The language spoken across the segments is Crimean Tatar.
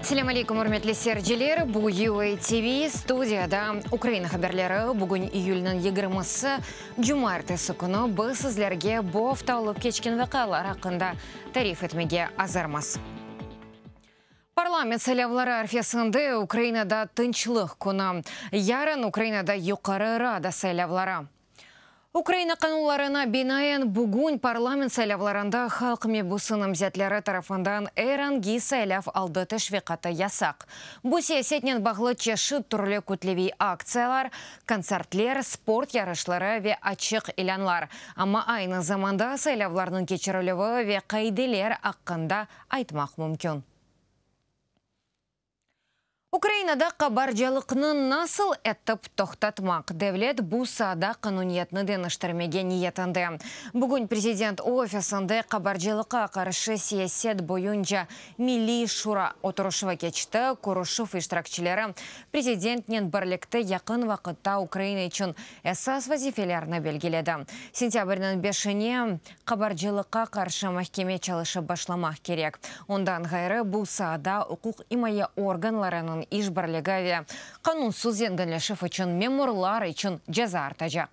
Selâm aleykum, ürmetli seyirciler! Bu UA TV, studiyada Ukraina haberleri. Bugün iyülniñ yigirmisi, cumaertesi künü. Biz sizlerge bu afta olıp keçken vaqialar aqqında tarif etmege azırmız. Parlament saylavları arfesinde Ukrainada tınçlıq künü. Yarın Ukrainada Yuqarı Rada saylavları. Ukraina qanunlarına binaen, bugün parlament saylavlarında halq mebusı namzetleri tarafından er angi saylav aldı teşviqatı yasaq. Bu siyasetnen bağlı çeşit türlü kütleviy aktsiyalar, kontsertler, sport yarışları ve açıq ilânlar, amma aynı zamanda saylavlarnıñ keçirilüvi ve qaideler aqqında aytmaq mümkün. Ukrainada qabarcılıqnı nasıl etip toqtatmaq? Devlet bu saada qanuniyetni deñiştirmege niyetinde. Bugün Prezident ofisinde qabarcılıqqa qarşı siyaset boyunca Milliy şura oturışuvı keçti. Körüşüv iştirakçileri Prezidentnen birlikte yaqın vaqıtta Ukraina içün esas vazifelerni belgiledi. Sentâbrniñ beşine Qabarcılıqqa qarşı mahkeme çalışıp başlamaq kerek. Ondan ğayrı, bu saada uquq imaye organlarınıñ işbirligi ve qanunsız zenginleşüv içün memurlar içün ceza artacaq.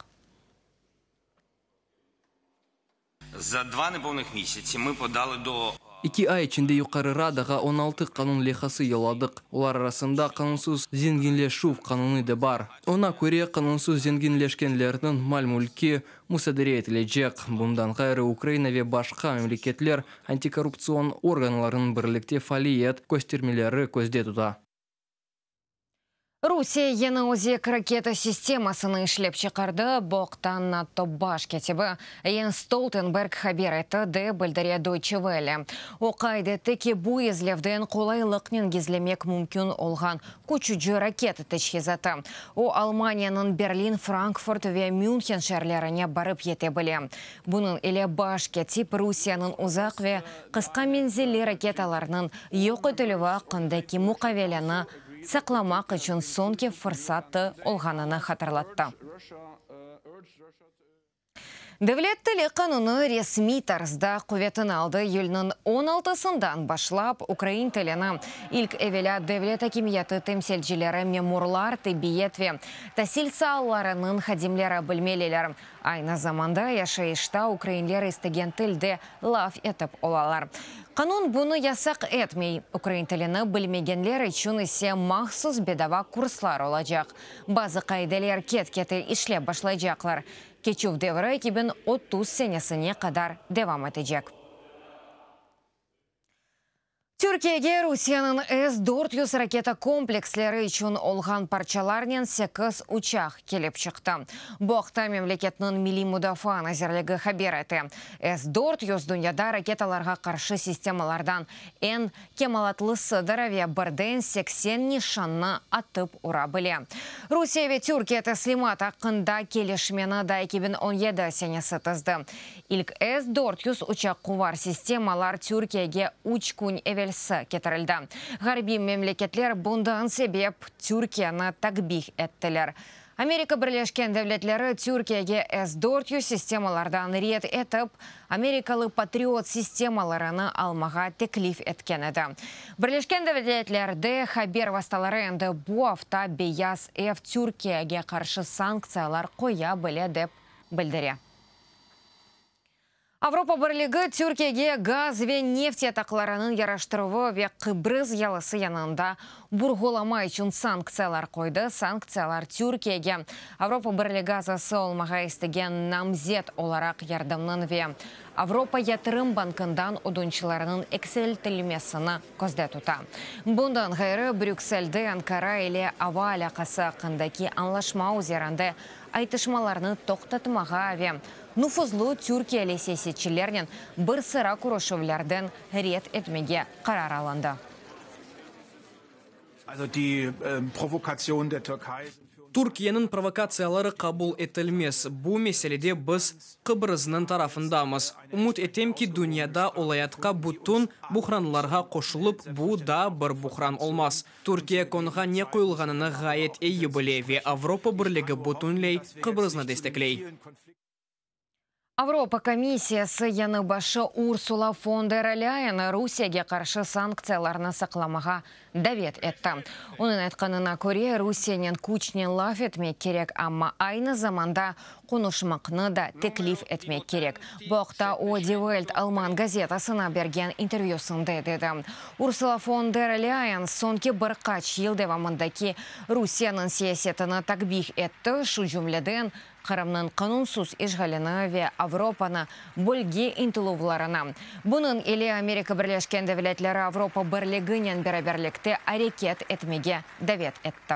Za dva nepovnih misyatsy mı podalı do. İki ay içinde Yuqarı Radağa 16 qanun leyhası yolladıq. Olar arasında qanunsız zenginleşüv qanunı da bar. Oña köre, qanunsız zenginleşkenlerniñ mal-mülki musadere etilecek. Bundan ğayrı, Ukraina ve başqa memleketler antikorruptsion organlarınıñ birlikte faaliyet köstermeleri közde tuta. Rusiye Yañı özek raketa sistemasını işlep çıqardı, bu aqta NATO baş kâtibi Jens Stoltenberg haber etti, dep bildire Deutsche Welle. O qayd etti ki, bu izlevden qolaylıqnen gizlemek mümkün olğan küçüci raketa teçhizatı. O, Almaniyanıñ Berlin, Frankfurt ve Münhen şeerlerine barıp yete bile. Bunıñ ile baş kâtip Rusiyeniñ uzaq ve qısqa menzilli raketalarnıñ yoq etilüvi aqqındaki muqaveleni saqlamaq içün soñki fırsatı olğanını hatırlattı. Devlet tili qanunı resmiy tarzda quvetini aldı. İyülniñ on altısından başlap ukrain tilini ilk evelâ devlet akimiyeti temsilcileri, memurlar, tibbiyet ve tasil saalarınıñ hadimleri bilmeliler. Aynı zamanda yaşayışta ukrainler istegen tilde laf etip olalar. Qanun bunı yasaq etmey. Ukrain tilini bilmegenler içün ise mahsus bedava kurslar olacaq. Bazı qaideler ket-kete işlep başlaycaqlar. Keçüv devri 2030 senesine qadar devam etecek. Türkiyege Rusiyeniñ S 400 raketa kompleksleri içün olğan parçalarnen sekiz uçaq kelip çıqtı. Bu aqta memleketniñ Milliy mudafaa nazirligi haber ete. S 400 dünyada raketalarğa qarşı sistemalardan eñ kemalatlısıdır ve birden 80 nişannı atıp ura bile. Rusiye ve Türkiye teslimat aqqında kelişmeni da 2017 senesi tizdi. İlk S 400 uçaqquvar sistemalar Türkiyege üç kün evelsi ketirildi. Ğarbiy memleketler bundan sebep Türkiyeni takbih ettiler. Amerika Birleşken Devletleri Türkiyege S 400 sistemalardan red etip, amerikalı Patriot sistemalarını almağa teklif etken edi. Birleşken Devletlerde haber vastaları endi bu afta Beyaz Ev Türkiyege qarşı sanktsiyalar qoya bile dep bildire. Avropa Birligi Türkiyege gaz ve neft yataqlarınıñ yaraştıruvı ve Qıbrız yalısı yanında burğulama içün sanktsiyalar qoydı. Sanktsiyalar Türkiyege Avropa Birligi azası olmağa istegen namzet olaraq yardımnıñ ve Avropa yatırım bankından ödünçleriniñ eksiltilmesini közde tuta. Bundan ğayrı, Brükselde Ankara ile ava alâqası aqqındaki añlaşma üzerinde aytışmalarnı toqtatmağa ve nufuzlı türkiyeli siyasetçilernen bir sıra körüşüvlerden red etmege qarar alındı. Türkiyeniñ provokatsiyaları qabul etilmez. Bu meselede biz Qıbrıznıñ tarafındamız. Ümüt etem ki, dünyada olayatqa bütün buhranlarğa qoşulıp, bu daa bir buhran olmaz. Türkiye konğa ne qoyulğanını ğayet eyi bile ve Avropa Birligi bütünley Qıbrıznı destekley. Avropa komissiyası yañı başı Ursula fon der Lâyen Rusiyege qarşı sanktsiyalarnı saqlamağa davet etti. Onıñ aytqanına köre, Rusiyenen küçnen laf etmek kerek, amma aynı zamanda qonuşmaqnı da teklif etmek kerek. Bu aqta o, Die Welt alman gazetasına bergen intervyüsında dedi. Ursula fon der Lâyen soñki bir qaç yıl devamındaki Rusiyeniñ siyasetini takbih etti, şu cümleden, Qırımnıñ qanunsız işğalini ve Avropanı bölge ıntıluvlarını, bunıñ ile Amerika Birleşken Devletleri Avropa Birliginen beraberlikte areket etmege davet etti.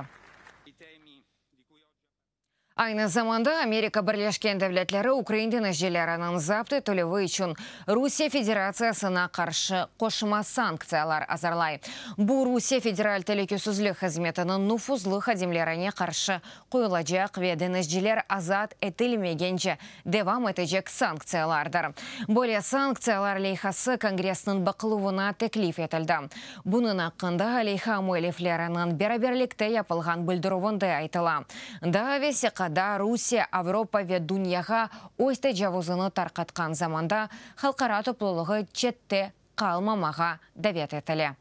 Aynı zamanda Amerika Birleşken Devletleri ukrain deñizcileriniñ zapt etilüvi içün Rusiye Federatsiyasına qarşı qoşma sanktsiyalar azırlay. Bu, Rusiye Federal telükesizlik hızmetiniñ nufuzlı hadimlerine qarşı qoyulacaq ve deñizciler azat etilmegence devam etecek sanktsiyalardır. Böyle sanktsiyalar leyhası Kongressniñ baqıluvına teklif etildi. Bunıñ aqqında leyha müellifleriniñ beraberlikte yapılğan bildirüvinde aytıla. Daa vesiqada Rusiye Avropa ve dünyağa öz tecavuzını tarqatqan zamanda halqara toplulığı çette qalmamağa davet etile.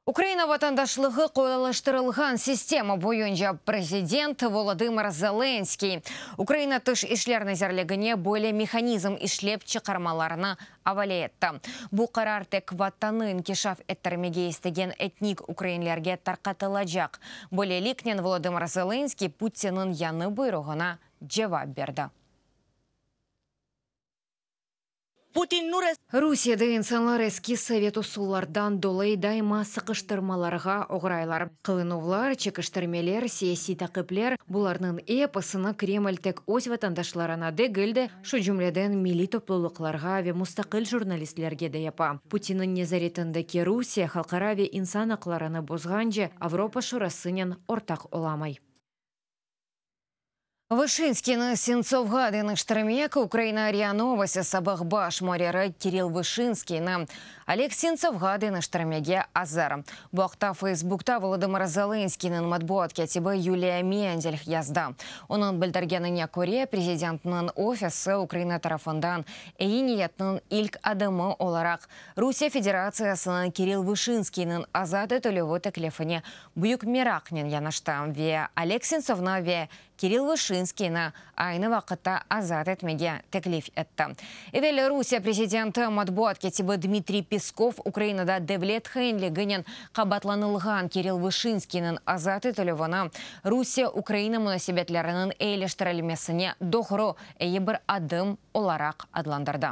Ukraina vatandaşlığı qolaylaştırılğan sistema boyunca prezident Volodımır Zelenskıy Ukraina Tış işler nazirligine böyle mehanizm işlep çıqarmalarını avale etti. Bu qarar tek Vatannı inkişaf ettirmege istegen etnik ukrainlerge tarqatılacaq. Böyleliknen Volodımır Zelenskıy Putinniñ yañı buyruğına cevap berdi. Rusiyede insanlar eski sovet usullardan dolayı daima sıqıştırmalarğa oğraylar. Qılınuvlar, çekiştirmeler, siyasiy taqipler, bularnıñ episini Kreml tek öz vatandaşlarına degil de, şu cümleden milliy toplulıqlarğa ve mustaqil jurnalistlerge de yapa. Putinniñ nezaretindeki Rusiye halqara ve insan aqlarını bozğance Avropa Şurasınen ortaq olamay. Vışinskiyni Sentsovğa deñiştirmek, Ukraina RIA Novosti sabıq baş muarriri Kirill Vışinskiyni Oleg Sentsovğa deñiştirmege azır. Bu aqta Feysbukta Volodımır Zelenskıynıñ matbuat kâtibi Yuliya Mendel yazdı. Onıñ bildirgenine köre, prezidentniñ ofisi Ukraina tarafından eyi niyetniñ ilk adımı olaraq Rusiye Federatsiyasınıñ Kirill Vışinskiyniñ azat etilüvi teklifine büyük meraqnen yanaştı ve Oleg Sentsovnı ve Kirill Vışinskiyni aynı vaqıtta azat etmege teklif etti. Evel Rusiye prezidenti matbuat kâtibi Dmitriy Peskov Ukrainada devlet hainliginen qabaatlanılğan Kirill Vışinskiyniñ azat etilüvini Rusiye-Ukraina munasebetleriniñ eyiliştirilmesine doğru eyi bir adım olaraq adlandırdı.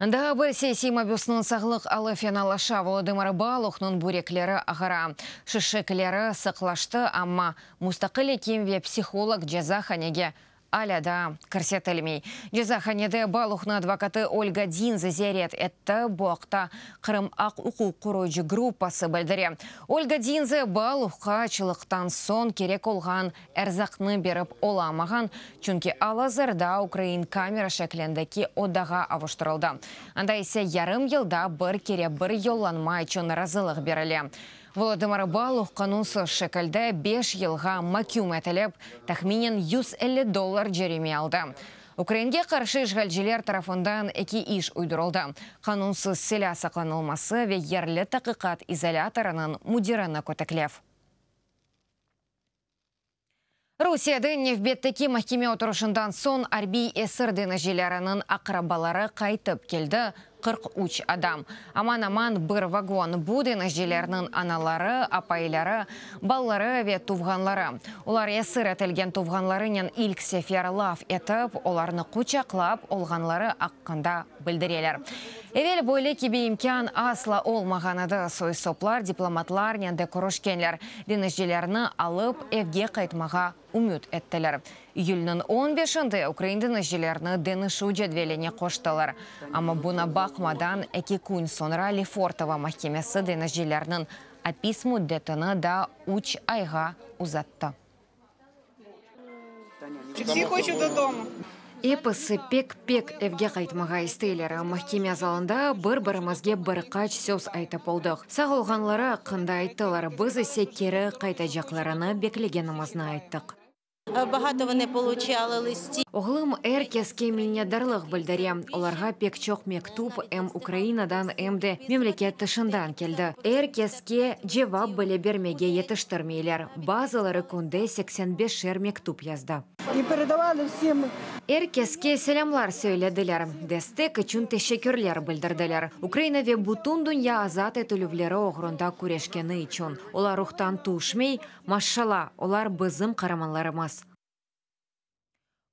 Daa bir siyasiy mabüsniñ sağlıq alı fenalaşa, Volodımır Baluhnıñ bürekleri ağıra, şişikleri sıqlaştı, amma mustaqil ekim ve psiholog cezahanege alâ daa kirsetilmey. Cezahanede Baluhnı advokatı Olga Dinze ziyaret etti, bu aqta Qırım aq-uquq qoruyıcı gruppası bildire. Olga Dinze Baluhqa açlıqtan soñ kerek olğan erzaqnı berip olamağan, çünki al-azırda ukrain kamera şeklindeki odağa avuştırıldı, anda ise yarım yılda bir kere bir yollanma içün razılıq berile. Volodımır Baluh qanunsız şekilde beş yılğa maküm etilip, tahminen 150 dollar cerime aldı. Ukrainge qarşı işğalciler tarafından eki iş uydurıldı, qanunsız silâ saqlanılması ve yerli taqiqat izolâtorınıñ müdirini köteklev. Rusiyede nevbetteki mahkeme oturışından soñ arbiy esir deñizcileriniñ aqrabaları qaytıp keldi, 43 adam. Aman-aman bir vagon. Bu deñizcilerniñ anaları, apayları, balaları ve tuvğanları. Olar esir etilgen tuvğanlarınen ilk sefer laf etip, olarnı quçaqlap olğanları aqqında bildireler. Evel böyle kibi imkân asla olmağan edi, soy-soplar diplomatlarnen de körüşkenler, deñizcilerni alıp, evge qaytmağa ümüt ettiler. İyülniñ on beşinde ukrain deñizcilerni deñişüv cedveline qoştılar, amma buña baqmadan, eki kün soñra Lefortovo mahkemesi deñizcilerniñ apis müddetini daa üç ayğa uzattı. Episi pek-pek evge qaytmağa isteyler. Mahkeme zalında bir-birimizge bir qaç söz aytıp oldıq. Sağ olğanları aqqında ayttılar, biz ise keri qaytacaqlarını beklegenimizni ayttıq. Bağato voni poluçali listiv. Oğlum er keske minnetdarlıq bildire. Olarğa pek çoq mektüp em Ukrainadan, em de memleket tışından keldi. Er keske cevap bile bermege yetiştirmeyler. Bazıları künde 85-er mektüp yazdı. Er keske selâmlar söylediler, destek içün teşekkürler bildirdiler. Ukraina ve bütün dünya azat etilüvleri oğrunda küreşkeni içün. Olar ruhtan tüşmey, maşalla, olar bizim qaramanlarımız.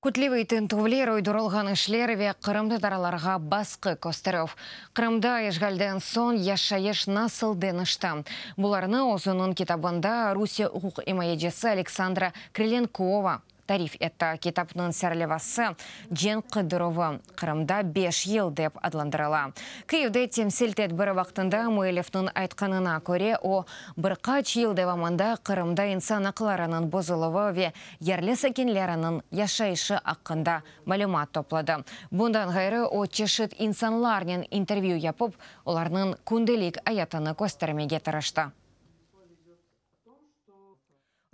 Kütleviy tintüvler, uydurılğan işler ve qırımtatarlarğa basqı kösterüv. Qırımda işğalden soñ yaşayış nasıl deñişti? Bularnı özüniñ kitabında Rusiye uquqimayecisi Aleksandra Krilenkova tarif etti. Kitapnıñ serlevası Cenk qıdıruvı, Qırımda beş yıl dep adlandırıla. Kyivde temsil tedbiri vaqtında müellifniñ aytqanına köre, o, bir qaç yıl devamında Qırımda insan aqlarınıñ bozuluvı ve yerli sakinleriniñ yaşayışı aqqında malümat topladı. Bundan ğayrı, o, çeşit insanlarnen intervyü yapıp, olarnıñ kündelik ayatını köstermege tırıştı.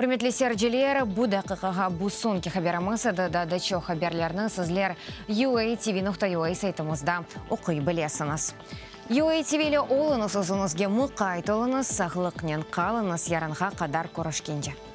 Ürmetli seyirciler, bu daqiqağa bu soñki haberimiz edi. Daa da çoq haberlerni sizler uatv.ua saytımızda oquy bilesiñiz. UATV ile oluñız, özüñizge muqayt oluñız, sağlıqnen qalıñız, yarınğa qadar körüşkence.